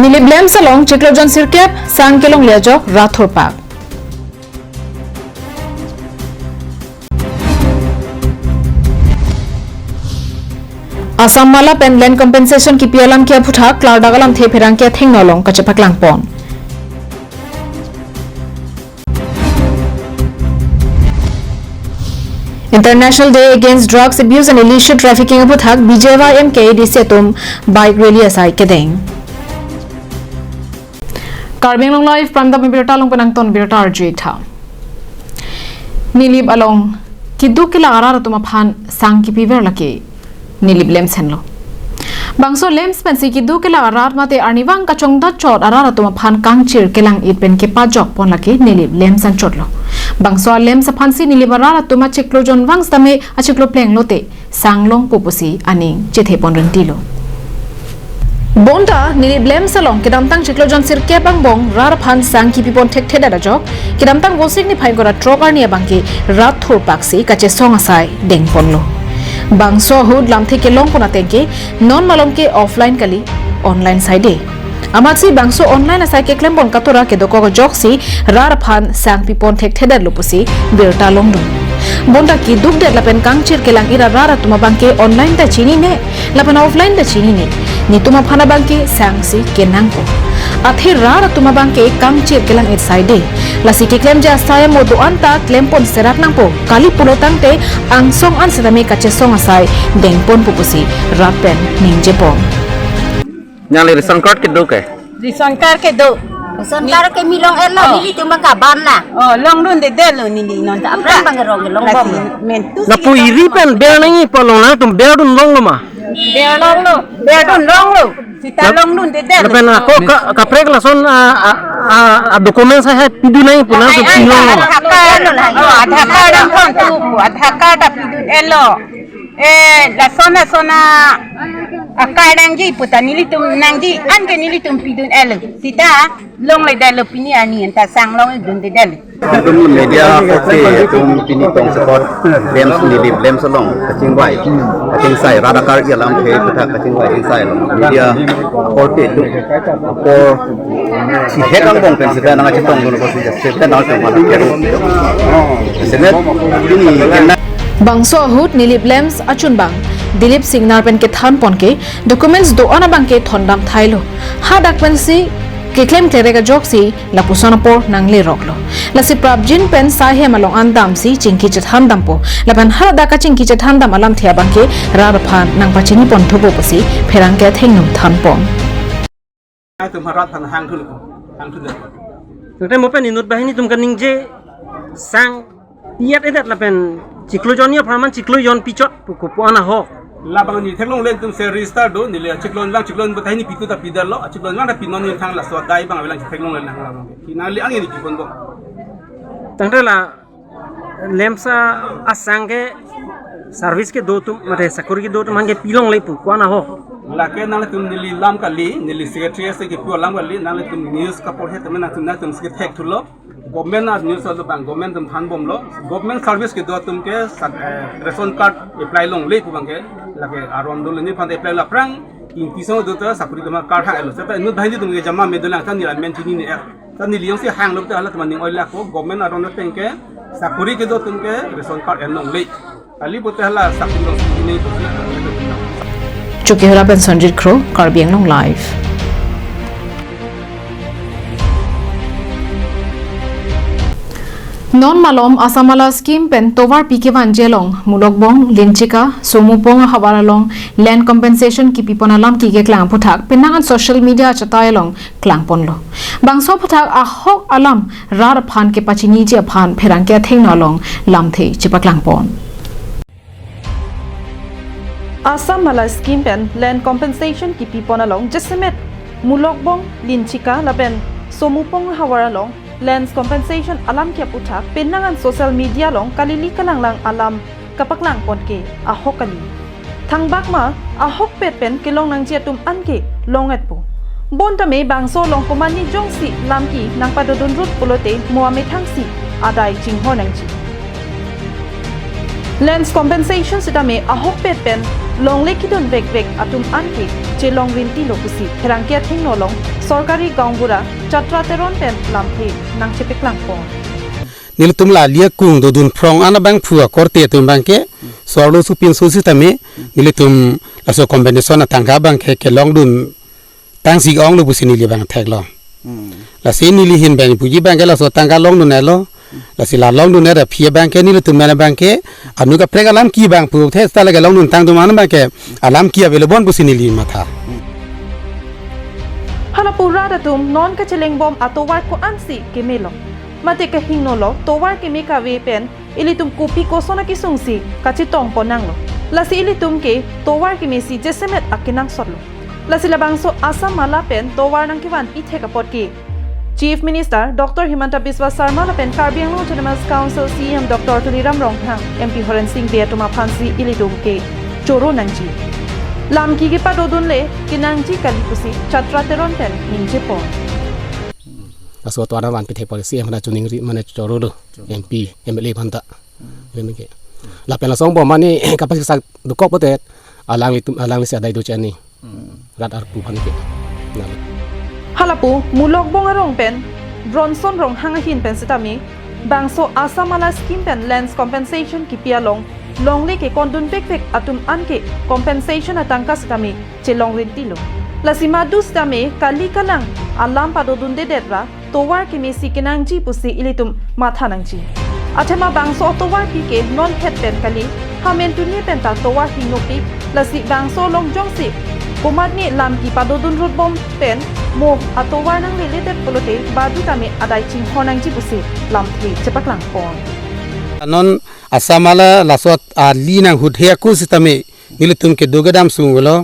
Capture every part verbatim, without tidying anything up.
Nilip LAMPS along chiklo jon sirkep sang kelongle ajok rat thurpak. Assam Mala pen land compensation kipi alam ke aphuthak klardak alamthe pherangke athengno along kachepaklangpon. International Day Against Drugs Abuse and Illicit Trafficking aphuthak B J Y M K A D C atum bike rally asai kedeng. Karbi Anglong Live, pramdam birta along penang ton birta arju tha. Nilip along keduk kelak arat atum aphan sang kipiver lake Nilip LAMPS henlo. Bangso LAMPS pensi keduk kelak arat mate arnivang kachongdat chot arat atum aphan kangchir kelang-it pen kepajokpon lake Nilip LAMPS anchotlo. Bangso a-LAMPS aphansi Nilip arat atum achiklo jon vang sitame achiklo plenglote sang longpo pusi aning chethepon rentilo. Bonta Nilip LAMPS along kedamtang chiklo jon sirkep angbong rat aphan sang kipipon thekthedet ajok, kedamtang Vosik niphai ingkoi ra throk arni abangke rat thurpaksi kachesong asai dengponlo. Bangso ahut lamthe kelongpon atengke non malom ke offline kali, online saide. Amatsi bangso online asai keklempon katora kedokok ajoksi rat aphan sang pipon thekthedetlo pusi birta longdun. Bonta kedukdet lapen kangchir kelang-it arat atum abangke online ta chinine, lapen offline ta chinine. Netum aphan abangke sangsi kenangpo. Athe rat atum abangke kangchir kelang-it saide. Lasi keklemji asai amo do-an ta klempon serak nangpo. Kali pulo tangte angsong an sitame kachesong asai dengponpo pusi rat pen ningjepon. Nangli ration card kedo ke? Ration card kedo. Ration card ke mi long-etlo, oh, nelitum abang kaban la. Oh, longdundedetlo neli non ta. Aphrang abang rong longbom. Lasi, men tu lapu sigi iri pen ber nangji pu along nangtum berdun longlo ma? Ber longlo, berdun longlo. Sita lap-, longdundedetlo. Lapen ako ka, kaprek lason a, a, a, a documents hai hai pidun nangji pu nangtum pilonglo ma? Aadhaar card, oh, Aadhaar card nangtum tu, Aadhaar card ta pidun-etlo. Eh, lason lason a, a-card nangji puta nelitum nangji, anke nelitum pidun-etlo. Sita longledetlo pini arni anta sang longdundedetlo. Latum media korte atum pini tong sekot LAMPS, Nilip LAMPS along kachingvai, kachingsai, rat akar-i alamthe aphuthak kachingvai chingsailo. Media korte atum apor si hek angbong pen sita nangkachetongdun apor si sita nangchetong mana kero. Sita pini kena. Bangso ahut Nilip LAMPS achunbang Dilip Singnar pen kethanpon ke documents do-an abangke thondam thailo. Hadak pensi keklem klerek ajoksi lapuson apor nangleroklo. Lasi prapjin pen saihem along an damsi chingki chethan dampo. Lapen hadak kachingki chethan dam alamthe abangke rat aphan nangpachinipon thupo pusi pherangke athengno thanpon. Atum harat aphan hangthun, hangthun. Tangte mo pen inut banghini atum kaningje sang pi-et-edet lapen chiklo jon ya praman chiklo jon pichot pu kopuan ahok. Labang neli theklongle, netum se register do, neli chiklo jon vang, chiklo jon batai ni pitu ta pidetlo, chiklo jon vang ta pinon ni thang, laso adai abang avelang theklongle nang labang. Nangli ang ini piponbom. Tangte la LAMPS asang ke service kedo atum, mate sakori kedo atum aphan ke pilongle pu koan ahok. Lake nanglitum neli lam kali, neli secretary si kipu alam kali, nanglitum news kaporhe tame nangtum, nangtum si thek thulo. Government a-news alo abang, government atum thanbomlo. Government service kedo atum ke sa-, eh, ration card apply longle pu abangke, lake aron dolo, neli aphan apply lo, aphrang Ingti asong do ta sakori atum card hang-etlo. Seta inut banghini atum ke jama medolang, ta neli amen chinine. Ta neli jongsi hanglo ta halatum aning oilakpo, government aron ateng ke sakori kedo atum ke ration card en longle. Kali pote hala sakori along sini tu. Chuki Hura pen Sanjit Kro, Karbi Anglong Live. Non malom Assam Mala scheme pen tovar pi kevanji along Mulokbong, Linchika, Somupong ahavar along land compensation kipipon alam kekeklang aphuthak penang an social media achatai along klangponlo. Bangso aphuthak ahok alam rat aphan kepachiniji aphan pherangke athengno along lamthe chepaklangpon. Assam Mala scheme pen land compensation kipipon along jasemet Mulokbong, Linchika lapen Somupong ahavar along lands compensation alam ke aphuthak penang an social media along kalili kalanglang alam kapaklangpon ke ahok kali. Thangbak ma ahokpet pen kelong nangji atum anke long-etpo. Bonta me bangso along komatne jongsi lam ke nangpadodun rut pulote mo amethangsi adai chinghon nangji. Lands compensation sitame ahokpet pen longle kidun vekvek atum anke chelong rinti lo pusi pherangke athengno along sorkari gaonbura Chatra Teron pen lamthe nangchepaklang pon. Nelitum la liakung dodun phrong an abangphu akorte atum abangke sorlo supin so sitame nelitum laso compensation atangka abangke kelongdun tangsi ong lo pusi neli abang theklo. Hmm. Lasi neli ahin abang puji abangke laso tangka longdun-etlo. Lasi la longdun-et aphi abangke nelitum men abangke anu kaprek alam ke abang puthe seta lake longdun tangdun an abangke alam ke available pusi neli matha. Hala pu rat atum non kachelengbom atovar ko-ansi kemelo. Mate kahingno lo tovar keme kave pen ilitum kopi koson akesung si kachetong pon nanglo. Lasi ilitum ke tovar kemesi jasemet akenangsot lo. Lasi labangso Assam Mala pen tovar nangkevan ithek apot ke Chief Minister Doctor Himanta Biswa Sarma lapen Karbi Anglong Autonomous Council C E M Doctor Tuliram Ronghang, M P Horen Sing Bey atum aphansi ilitum ke choro nangji. Lam ke kepadodunle kenangji kali pusi Chatra Teron pen ningje pon. Laso tovar nangvan pithek apot C E M aphanta choningri mane choro do M P, M L A aphanta. Ini ke. Lapen lason bom mane kapasisak dokok pote alanglitum alanglisi adai do chani. Hmm. Rat arpu aphan ke. Nang. Hala pu Mulokbong arong pen Bronson Ronghang ahin pen sitame bangso Assam Mala scheme pen lands compensation kipi along longle kekondun vekvek atum anke compensation atangka sitame chelong rinti lo. Lasi madu sitame kali kalang alam padodundedet ra tovar kemesi kenangji pusi ilitum matha nangji. Athema bangso atovar ke non het pen kali, ha mentune pen ta tovar hingnopik, lasi bangso along jongsi komatne lam ke padodun rutbom pen mo atovar nangleledet pulote badu tame adai chinghon nangji pusi lamthe chepaklang pon. Non Assam Mala laso ali nanghut he aku sitame nelitum kedo kedam sung lo.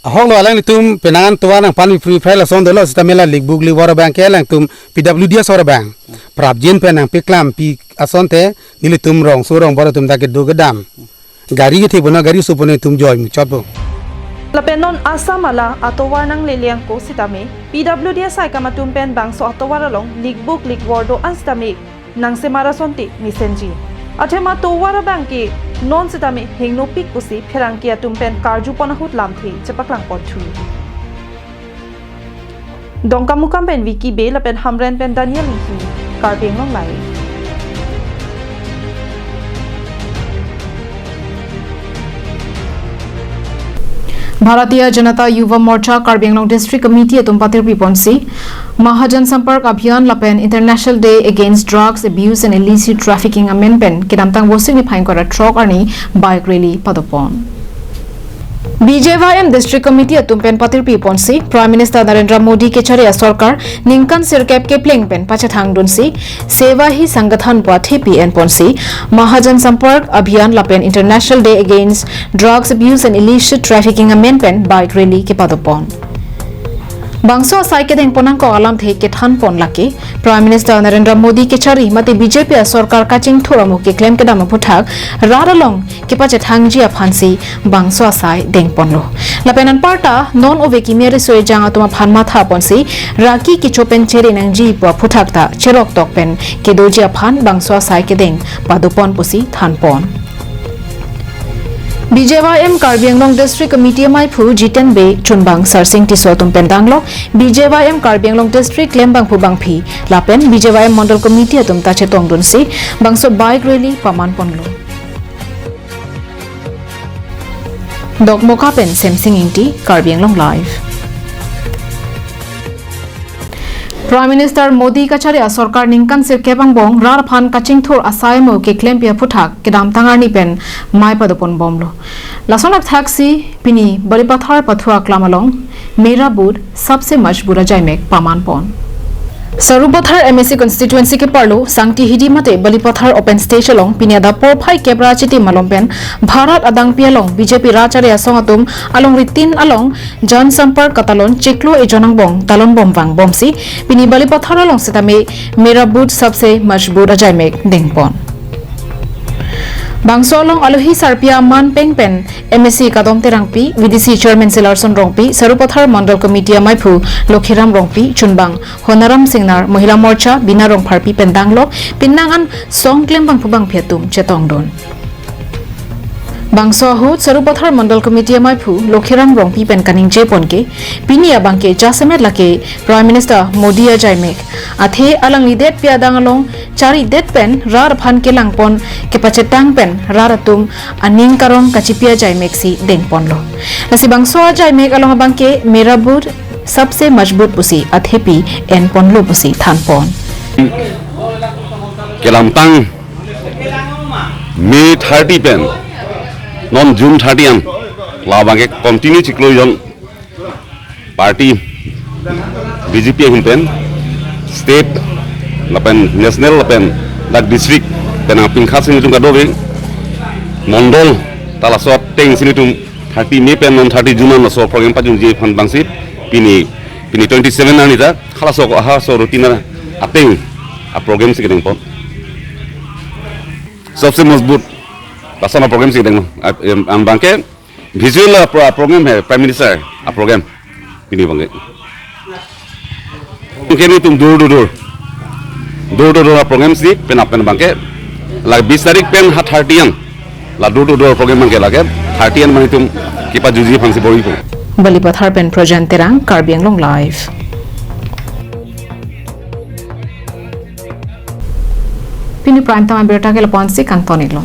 Ahok lo alanglitum penang an tovar nangpanpi phri phri lason dolo sitame la likbuk liwar abangke alangtum P W D asor abang prapjin pen nangpaklampi asonte nelitum rongso rongbor atum ta kedo kedam. Gari kethe bono gari so bono itum joi muchot bo. Lapen non Assam Mala atovar nanglele angko sitame P W D asai kam atum pen bangso atovar along likbuk likwar do-an sitame nangsemar asonte mesenji. Athema tovar abangke non sitame hingnopik pusi pherangke atum pen karju pon ahut lamthe chepaklang ponthu. Dongkamukam pen Vicky Bey lapen Hamren pen Daniel Inghi, Karbi Anglong Live. Bharatiya Janata Yuva Morcha Karbi Anglong District Committee atum patirpi ponsi Mahajan Sampark Abhiyan lapen International Day Against Drugs Abuse and Illicit Trafficking amen pen kedamtang Vosik niphai ingkoi ra throk arni bike rally padopon. B J Y M District Committee atum pen patirpi ponsi Prime Minister Narendra Modi kechari asorkar ningkan sirkep kepleng pen pachethangdunsi Seva Hi Sangathan pu athepi enponsi Mahajan Sampark Abhiyan lapen International Day Against Drugs Abuse and Illicit Trafficking amen pen bike rally kepadopon. Bangso asai kedeng pon angkok alamthe kethan pon lake Prime Minister Narendra Modi kechari mate B J P asorkar kachingthur amo keklem kedam aphuthak rat along kepachethangji aphansi bangso asai dengponlo. Lapen anparta non ove kimi ariso ejang atum aphan matha ponsi raki kecho pen chere nangji pu aphuthak ta cherok tok pen kedoji aphan bangso asai kedeng padopon pusi thanpon. B J Y M Karbi Anglong District Committee amaiphu Jiten Bey chunbang Sarsing Tisso atum pen danglok B J Y M Karbi Anglong District klembangphu bangphi lapen B J Y M Mondol Committee atum ta chetongdunsi bangso bike rally pamanponlo. Dokmoka pen Semsing Ingti, Karbi Anglong Live. Prime Minister Modi kachari asorkar ningkan sirkep angbong rat aphan kachingthur asai amo keklempi aphuthak kedamtang arni pen mei padopon bomlo. Lason akthaksi pini Balipathar pathu aklam along Mera Booth Sabse Majboot Ajaimek pamanpon. Sarupathar M A C constituency keparlo Sangti Hidi mate Balipathar open stage along pini adap porphai kep ra chiti malom pen Bharat adangpi along B J P rat achari asong atum along ritin along Jan Sampark katalon chiklo ejon angbong talon bom vangbomsi pini Balipathar along sitame Mera Booth Sabse Majboot Ajaimek dengpon. Bangso along alohi sarpi aman peng pen M A C Kadom Terangpi, V D C Chairman Silarson Rongpi, Sarupathar Mondol Committee amaiphu Lokhiram Rongpi, chunbang Honaram Singnar, Mohila Morcha Bina Rongpharpi pen danglok, penang an song klembangphu bangphi atum chetongdun. Bangso ahut Sarupathar Mandal Committee amaiphu Lokhiram Rongpi pen kaningje pon ke, pini abang ke jasemet lake Prime Minister Modi ajaimek. Athe alangli detpi adang along charidet pen rat aphan kelang pon kepachetang pen rat atum aning karong kachipi ajaimek si deng ponlo. Lasi bangso ajaimek along abang ke Mera Booth Sabse Majboot pusi athepi en ponlo pusi than pon. Kelamtang May thirty pen non June thirty an labang ke continue chiklo jon party B J P ahin pen state lapen national lapen dak district pen apin khat si nelitum kadokave mondol ta laso ateng si nelitum thirty May pen non thirty June an laso program pajutji aphan abang si pini pini twenty seven arni ta halaso ko halaso routine ateng a program si kedeng pon. Sabse Majboot laso a program si kedeng, a, em, abang ke visual a pro- program hai Prime Minister a program pini abang ke. Ke nelitum door to door, door to door a program si penap pen abang ke la bis tarik pen ha thirty an la door to door program abang ke lake thirty an nelitum kepajutji aphan si bor-ipo. Balipathar pen Projan Terang, Karbi Anglong Live. Pini prime time abirta ke lapu-an si kangton iklo.